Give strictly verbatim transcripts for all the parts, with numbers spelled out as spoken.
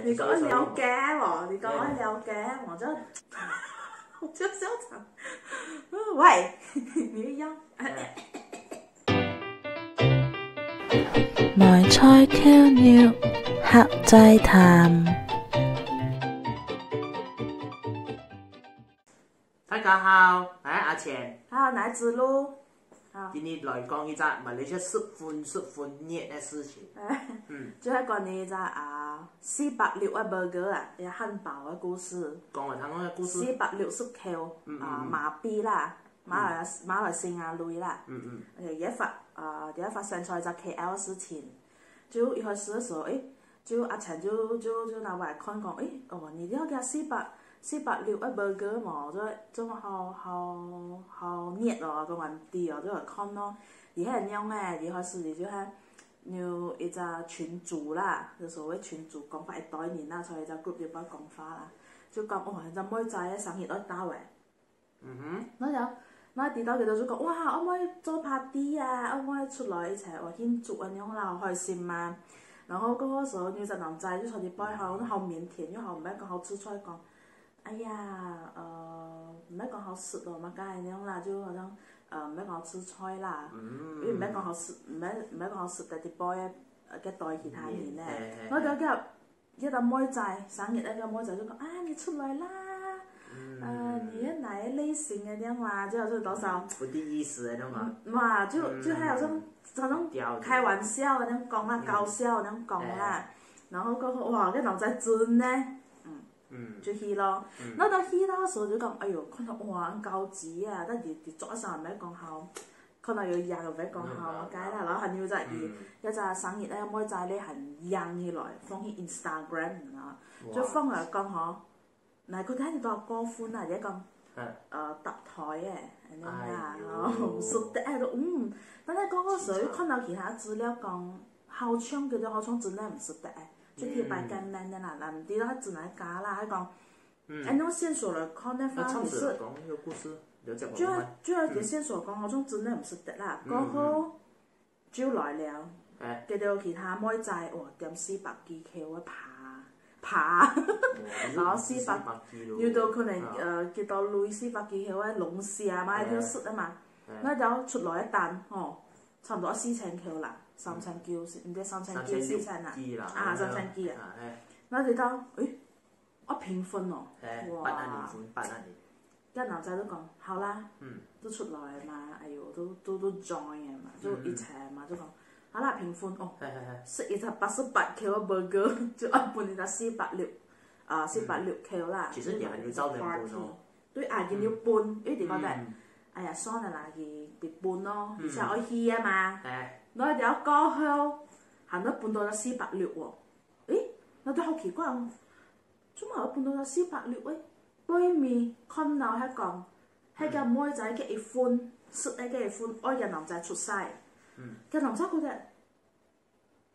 你講愛了解無？你講愛了解，我就我就笑場。喂，你要梅菜扣肉，客仔談。大家好，𠊎係阿錢。好，來子路。好，今日來講一隻馬來西亞十分十分熱个事情。嗯，就係關於一隻啊四百六个burger啊，一個漢堡个故事。講了佢个故事。四百六十扣啊，馬幣啦，馬來馬來西亞鐳啦。嗯嗯。而且也發啊，也發生在一隻K L个事情。就一開始个時候，誒，就阿陳就就就拿過來看講，誒，哦，你了解四百四百六个burger無？就就好好好熱哦，講還低哦，就來看咯。佢係恁樣誒，一開始佢就係有一隻群組啦，就所謂群組講法一堆人啦，在一隻group裡背講法啦，就講哦，這妹仔个生日愛到誒。嗯那了，那知道佢兜就講，哇，愛毋愛做party啊？愛毋愛出來一齊哇慶祝恁樣啦，好開心嘛。然後過後時候，有隻男仔就坐在背後，好靦腆又好毋愛講好出菜講，哎呀，呃，毋愛講好食咯，麼个恁樣啦，就好像呃毋愛講好食菜啦，因為毋愛講好食，毋愛毋愛講好食，在裡背个呃个對其他人呢。然後就叫 一個妹仔，生日那個妹仔就講啊，你出來啦，啊，你係哪一類型个電話，就係多少，不第一時个電話。哇，就就還有種這種開玩笑个那種講啦，搞笑个那種講啦，然後過後哇，該男仔真呢，嗯，就去咯。那到去到時候就講，哎喲，看到哇，很高級啊，但係你做一下毋係講好。 可能有樣个講好，該啦，然後還有隻佢，一隻生日咧，妹仔咧還影起來，放去Instagram啊，就放來講吼，哪個看你多過分啊？你講，呃，搭台誒，恁樣啦，吼，毋識得誒，都嗯，但係過後時候又看到其他資料講，好像覺得好像真的毋識得誒，就去拜見面个啦，啦，毋知道佢真个假啦，佢講。 恁樣線索來看个話，那唱其實子老公那个故事，了解就要我们。就要有線索講，好像真的毋識得啦。過後就來了，哎，見到其他妹仔，哇，點四百幾K个扒扒，然後四百百幾咯。有到可能呃幾多鐳四百幾K个龍蝦嘛，就食个嘛。那然後出來个單吼，差毋多四千K啦，三千幾，毋知三千幾四千啊，啊三千幾啊。啊，哎，那佢到，誒， 哦，平分哦，哎，哇八那零分，八那零。該男仔都講好啦，嗯都出來嘛，哎喲，都都都 join 个嘛，都一齊嘛，就講好啦，平分哦，嘿嘿嘿，食一隻八十八K个burger，就愛分一隻四百六，啊四百六K啦。其實你還有照原本哦。對啊，佢有分，因為點解咧？哎呀，算了啦，佢佢分咯，而且愛去个嘛，哎，然後了過後，還要分到四百六哦，誒，那就好奇怪哦。 做麼會分到四百六誒？背面看到係講，係个妹仔个一份，食个个一份，愛个男仔出晒。个男仔覺得，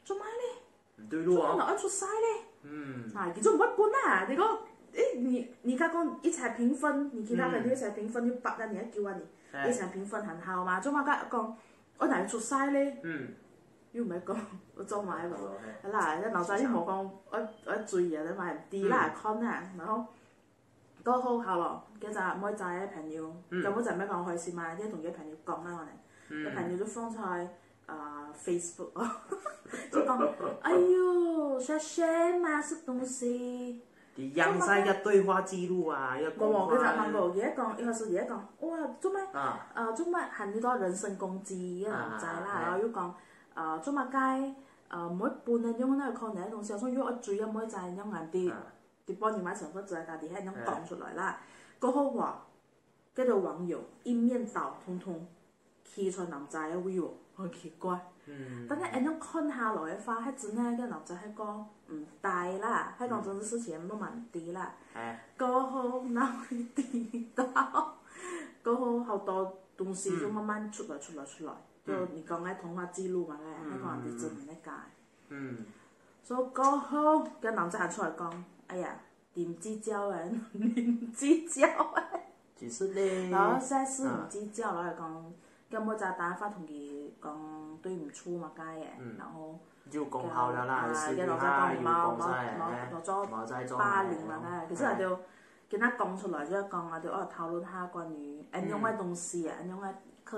做麼呢？毋對做麼路哦。愛出晒咧？嗯，啊，佢就毋會分啊！你講，誒，你你講一齊平分，你其他个你一齊平分，又八个你愛九啊你，哎一齊平分還好嘛？做麼个講，我哪會出晒咧？嗯，又毋係講我做麼个無？好咯，嘿係啦，該老早又無講我我追啊，你嘛毋知啦，看啊，然後過後好咯，該隻妹仔个朋友，嗯該妹仔毋係講開心嘛，就同佢朋友講啦，可能，嗯佢朋友就放在啊 Facebook 哦，就講，哎喲，謝謝嘛，食東西。你養晒个對話記錄啊，要無無，佢就問過。過，佢係講，一開始佢係講，哇，做咩？啊，呃，做麼還遇到人身攻擊个男仔啦，啊然後又講，呃，做麼个，呃，毋會分个樣，哪有可能个東西，所以又愛追个妹仔樣，硬啲，啊佢幫你買成份子，家己係樣講出來啦。過後哇，該個網友一面倒，通通企在男仔个位哦，很奇怪。嗯，但係恁樣看下來个話，係真个，該男仔係講毋對啦，係講真个事情，都蠻低啦。哎，過後哪會知道？過後好多東西就慢慢出來，出來，出來。就你講个通話記錄嘛，該，該講人哋真个个。嗯，所以過後，該男仔還出來講，哎呀，你毋計較誒，你毋計較誒。其實咧，然後現在係毋計較，然後講，該妹仔打電話同佢講對毋住麼个个，嗯然後就講好了啦，啊，私底該老師講下有講無晒，無無做無再做霸凌麼个个，可是佢就跟佢講出來，就講啊，就哦討論下關於恁樣个東西啊，恁樣个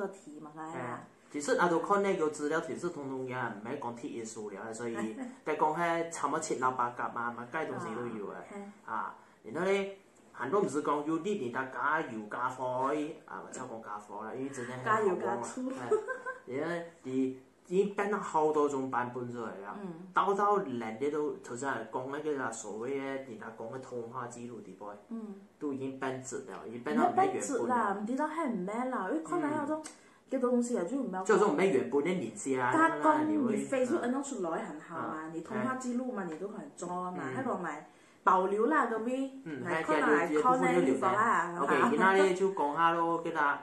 課題麼个啊。其實啊，都看那個資料，其實通通也毋係講第一手了，所以該講係差毋多七老八甲啊，麼个東西都有个嘿啊。然後呢，很多毋係講有你你大家有家伙啊，我才講家伙啦，因為真正係家有好講啊家出哎然後你已經變到好多種版本出來了，嗯到到連你都頭先講那個啦，所謂个你大家講个通話記錄底背，嗯，都已經變質了，已經毋變到毋係係變質啦，原本了。毋知道係毋係啦，因為看來那種，這東西啊就毋係。就係毋係原本个年紀啊，佢講你會你Facebook恁樣出來很好嘛，你通話記錄嘛，你都很做嘛，嗯還講來保留啦，各位，嗯，來看啊，那這就來看那地方啊。OK，今天呢就講下咯，給大家，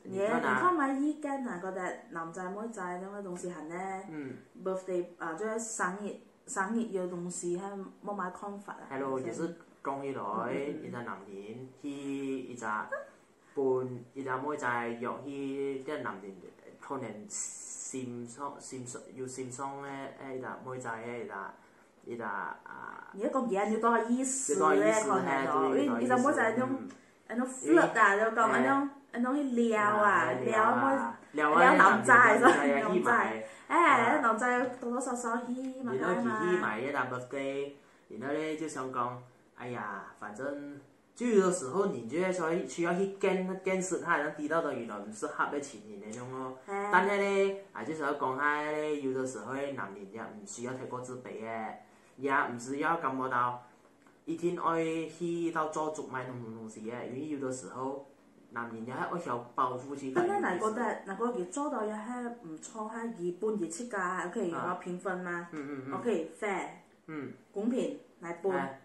你你看啊，看嘛意見啊，覺得男仔妹仔恁樣个東西還呢嗯，birthday啊，就係生日生日个東西，還無麼看法啊。，hello，其實講起來，嗯嗯嗯一隻男人去一隻分一隻妹仔約去，這男人可能心上心上有心上个，誒，一隻妹仔个一隻一隻啊，你要講佢有多意思有多意思咧，可能哦，嘿，因為你知妹仔恁樣嗯恁樣 flirt 啊，就講嘿恁樣恁樣去撩啊，哎撩妹，撩啊，撩男仔，男仔啊，撩男仔去買，哎，啊男仔多多少少去嘛，然後佢去嘛。買一隻birthday，然後咧就想講，哎呀，反正就有的時候你就會說需要去見見識他，然後知道的原來毋適合个情人那種咯。哎但係咧，啊，就是要講下咧，有的時候男人也毋需要太過自卑个，也毋需要感覺到一定愛去到做足賣東東西个，因為有的時候男人也愛曉保護自己。但係來覺得，來覺得佢做到也還毋錯，還佢分佢自家，OK，啊有評分嗎嗯嗯嗯？OK，fair，嗯，公平來分。哎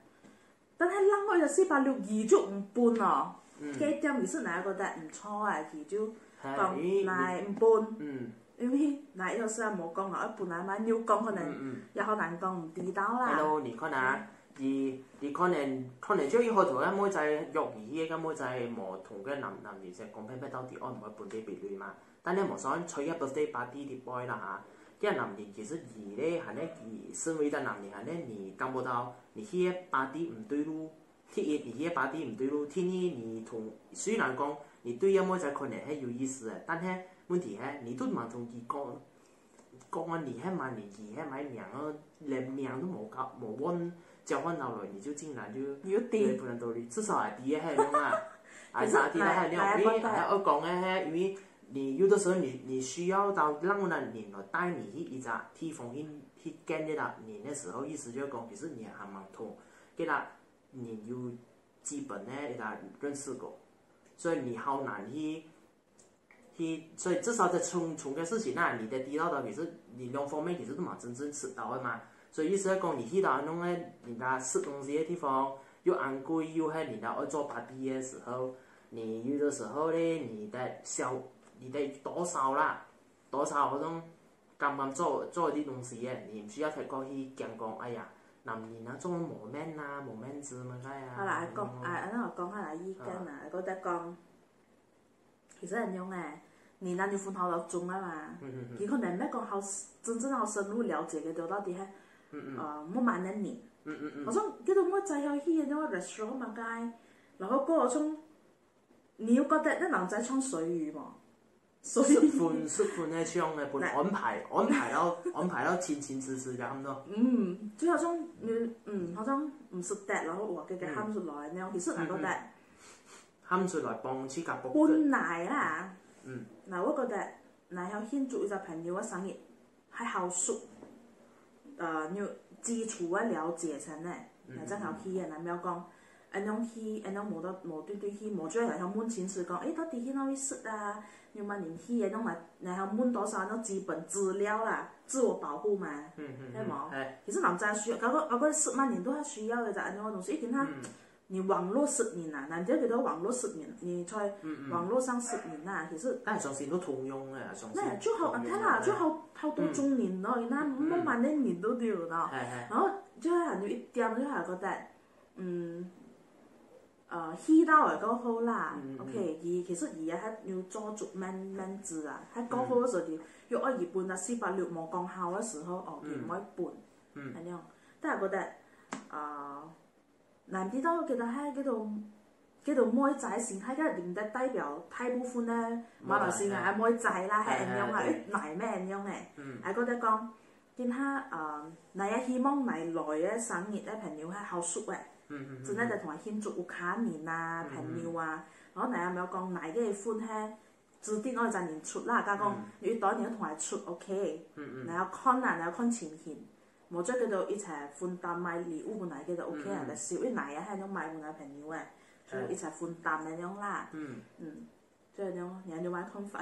但係另外一個四百六佢就毋分哦，嗯這點其實來覺得毋錯啊，佢就哎講因為來毋分，嗯因為來有時啊無講啊，本來嘛有講可能嗯嗯。也好難講，毋知道啦。 Hello，你看啊，你你可能可能就一開頭个妹仔約你去，个妹仔無同个男男人先講，偏偏到底愛毋愛分這筆鐳嘛？但係無想在个 birthday party底背啦哈，个男人其實你咧，還係你身為一個男人，還係你感覺到你去个 party 毋對路，第一，你去个 party 毋對路，第二，你同雖然講你對个妹仔可能係有意思个，但係問題係你都毋同佢講。 講啊，你還買你，你還買名哦，連名都無交，無問，交換到來，你就竟然就有定對，不能道理，至少還知个還用啊，還可是知个還用，來因為來還愛講个係，因為你有的時候你你需要到讓人來帶你去一隻地方去去見這個人的時候，意思就係講，其實你還蠻同這個人有基本的一個認識過，所以你好難去。 去，所以至少在從從个事情啊，你得知道到其實你兩方面其實都蠻真正識到个嘛。所以意思係講，你去到恁樣个人家食東西个地方，又昂貴又係人家愛做 party 个時候，你有的時候咧，你得小，你得多少啦，多少嗰種敢敢做做一啲東西个，你毋需要太過去驚講，哎呀，男人啊，做無面啊，無面子嘛，該啊。好啦，講嗯啊，恁樣講下來意見啊，覺得講。 其實恁樣誒，你男女分好了鐘啊嘛，佢可能毋係講好真正好深入了解个，到底係呃，慢慢个人。嗯嗯嗯，好像叫做我在遐去个那個 restaurant 嘛該，然後過後像，你有覺得那男仔像水魚無？水十魚。分十分个像个，分安排安排到安排到清清楚楚个，差不多。嗯，就好像你嗯，好像毋識得，然後哇，佢佢喊出來那樣，其實那個得。 喊出來幫自家博分。本來啦，嗯，那我覺得，那要慶祝一個朋友个生日，還好熟，呃，有基礎个了解先呢，那正好去个，那毋要講，恁樣去，恁樣無到無對對去，無就係要問清楚講，誒，到底去哪位食啊？有麼人去？恁樣來，然後問多少那種基本資料啦，自我保護嘛，嗯嗯，係無？哎，其實男仔需要，包括包括食麼人都還需要个，恁樣个東西，一定他。嗯你網絡識人啊，難得佢都網絡識人，你在嗯嗯，網絡上識人啊，其實但係相信都通用个，相信那就好，通用看啦，个就好好多種人咯，那慢慢个人都有咯。係係，然後就還有一點，就還覺得，嗯，呃，去到了過後啦，嗯，嗯，OK，佢其實佢也還有做足面，面子啊，還過後个時候，佢又愛佢分到四百六無講好个時候，哦，佢毋會分，嗯，恁樣。但係覺得，啊，難知道，覺得還，覺得，覺得妹仔心態，該能代表大部分个馬來西亞个妹仔啦，係恁樣啦，係，係，對。誒，奶妹恁樣呢，嗯，還覺得講， 今下，呃，𠊎也希望𠊎來个生日个朋友係好熟个，嗯，嗯，嗯，真个得同𠊎慶祝屋下人啊，嗯，嗯，朋友啊，然後𠊎也無講哪一个份係指定愛一隻人出啦，佢講，嗯，有一多人同𠊎出，OK，嗯，嗯，𠊎要看啦，𠊎要看情形，無就叫做一齊分擔買禮物分哪一个都OK啊，嗯，嗯，但是因為𠊎也係用買分𠊎朋友个，就一齊分擔个樣啦，嗯，嗯，就恁樣，你還有麼看法？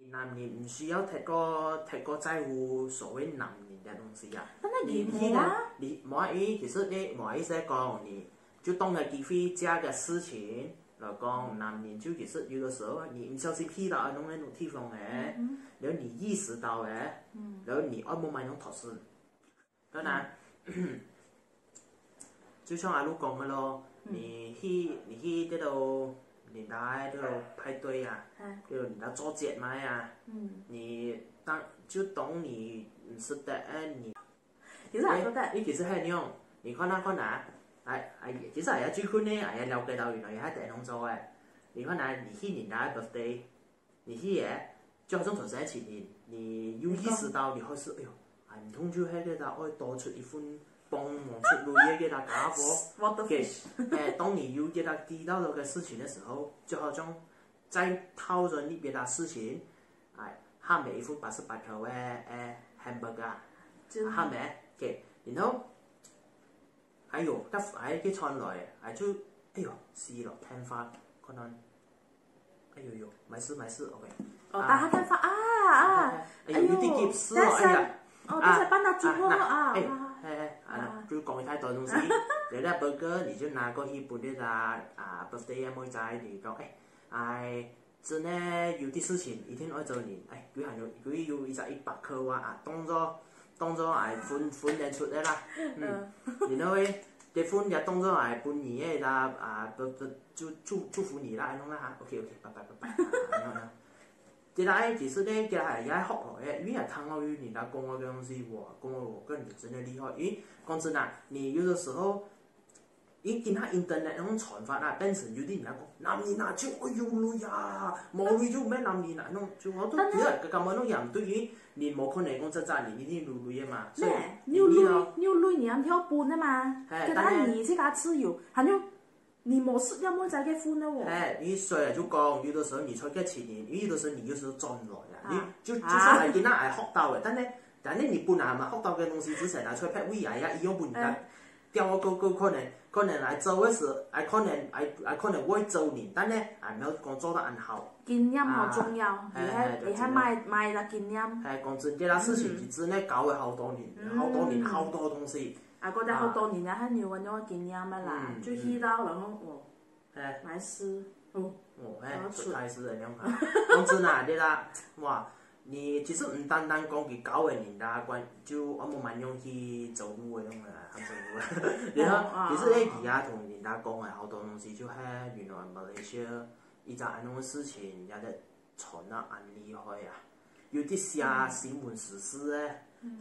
男人毋需要太過，太過在乎所謂男人个東西啊。但係佢無啊。你，你，你，無啊，佢其實你無意思講，你就當个機會，這个事情來講，男人就其實有的時候啊，你毋小心去到啊，弄个地方誒，嗯，嗯，然後你意識到誒，嗯，然後你愛慢慢用討論。 當然，就像阿魯講个咯，嗯，你去，你去這兜人家這兜排隊啊，嗯，這兜人家做節目啊，嗯，你當，就當你毋識得，誒，你，其實還覺得，誒，你其實還用，你看啊看啊，哎，哎，其實哎呀最近呢，哎呀了解到原來也還得弄做誒，你看啊，你去人家birthday， 你去誒，就好像頭先个情形，你有意識到你開始，哎喲，啊，毋通就係該个愛多出一份幫忙出力个該个家伙。What the fish？誒，當你有這个知道這个事情的時候，就好像再討論一別个事情，哎，喊了一份八十八塊个，誒，hamburger啊，真的。喊了，OK，然後，哎喲，該，哎，佢傳來，哎，就，哎喲，死了，電話，可能 哎喲喲，沒事沒事，OK。哦，啊，打他電話啊啊！哎喲，哎喲，有點急事哦，等下，哎呀，哦，等下幫他祝賀啊，啊，哎，啊，哎哎，啊，啊，就講太多東西。人家burger你就拿過去分那個啊birthday妹仔，你講，哎哎，真的有啲事情一定愛做人，哎，佢還有佢有一隻一百塊啊，啊，當做當做哎分分得出來啦，嗯，然後誒，結婚也當做哎分你个啦，啊不不。 祝祝祝福你啦，恁樣啦哈，OK OK，拜拜拜拜，啊，恁樣恁樣。這个其實呢，這个也學好誒，因為也聽到有人家講到這東西，哇，講到我個人真的厲害，因為講真啊，你有的時候，因為今下internet那種傳法啊，變成有啲人家講，男人啊就愛有鐳啊，無鐳就毋係男人啊，那種就我都覺得根本都也毋對，因為你無可能講真正你一定有鐳个嘛，所以呢，你有鐳，你有鐳你還跳分个嘛，嘿，其他你自家自由，還有 你無食了妹仔个份了哦。嘿，你所以就講，有的時候你出个錢，因為有的時候你有時候賺來啊，你就就算係今仔還學到个，但係但係你本來嘛學到个東西，之前拿出來拍位啊，也一樣分人家掉个个可能可能來做个時，還可能還還可能會做人，但係還沒有講做到恁好。經驗好重要，啊，你還你還買買个經驗。嘿，講真，這个事情真个教會好多人，好多人好多東西。 啊，過得好多年啊，還有恁樣个經驗个啦，嗯，就去到然後哦，哎，來試，哦，哦，哎，然後出，出差事个樣哈。講真啊，你啦，哇，你其實毋單單講佢教个人家關，就按摩蠻用去走路个樣个啦，行走路个。然後，哦，啊，其實咧，啊，啊，佢啊同人家講个好多東西，就係原來馬來西亞一隻恁樣个事情，也得傳到恁厲害啊！有啲寫新聞時事个，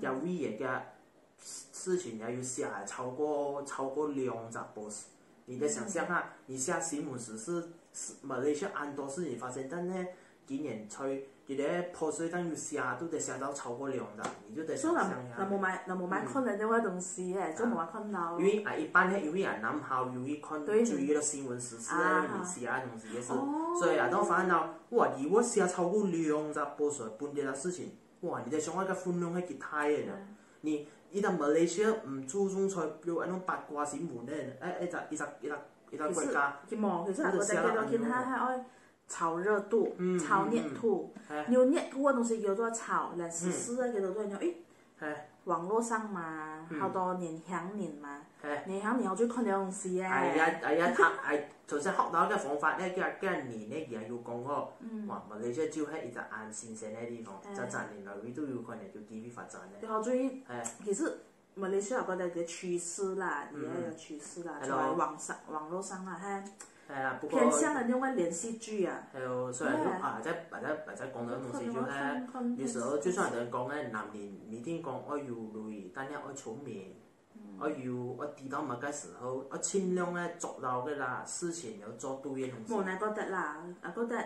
也為个个 事情也有寫超過超過兩隻post。你得想像下，你寫新聞時事，Malaysia恁多事情發生，但係竟然在佢个post上有寫，都得寫到超過兩隻，你就得想像下。所以那那我買那我買看了這个東西誒，就無買看到。因為啊，一般係因為啊，南好有一看注意到新聞時事啊，有寫東西个事，所以啊，當反正哇，你會寫超過兩隻post分這个事情。 哇，你在想那个分量係幾大个呢？你一到馬來西亞毋注重在有恁樣八卦新聞呢，哎，一隻一隻一隻一隻國家，其實，其實我覺得佢都佢還還愛炒熱度，炒熱度，有熱度个東西叫做炒，冷時事个叫做做，誒，網絡上嘛，好多年輕人嘛， 嘿。你曉你好就看了東西耶。哎呀，哎呀，他，哎，頭先學到个方法，那个个人呢，佢有講過，哇，馬來西亞就係一隻恁新鮮个地方，在這年來，佢都有可能有機會發展个。對，好，所以，哎，其實馬來西亞个个趨勢啦，你也有趨勢啦，在網上网络上啊，哈，哎呀，不过偏向的用个连续剧啊，还有虽然就啊，还在还在还在讲个东西，就呢，有时候就算人讲个男人，一定讲要有驢，但要要聪明，要有要知道么个时候，要尽量个做到个啦，事情要做对个东西。无难过得啦，啊，觉得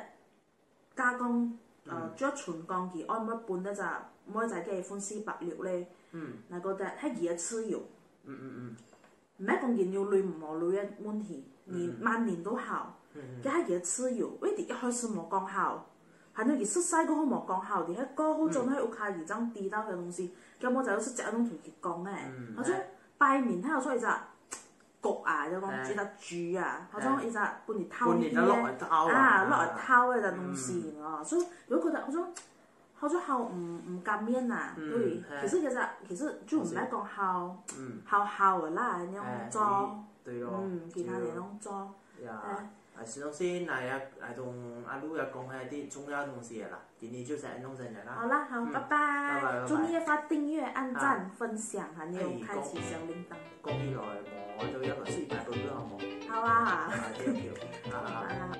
加讲，呃，就要存讲佢，我毋会分得着，毋会在个分四百六咧，嗯，难过得，还佢个自由。嗯嗯嗯。毋係講佢有鐳無鐳个問題，你萬年都好，佢係佢个自由，因為佢一開始無講好，還有佢出世過後無講好，佢係過後轉去屋下佢正知道个東西，佢無就係直接恁樣同佢講个，好像擺明佢有做一隻局啊，就講一隻局啊，好像一隻分你套分你落來套啊啊，落來套个東西哦，所以有覺得好像。 好像好毋毋甘願呐，對，其實其實其實就毋係講好好好个啦，恁樣做，對咯，嗯，其他人攏做，呀，啊，實際上係那也來同阿魯也講下啲重要个東西啦，今日就係恁樣先啦。好啦，好，拜拜拜拜拜，祝你个發訂閱、按讚、分享，還有開啟小鈴鐺。講起來，我都要把自己擺分好無？好啊，啊，OK OK，啊。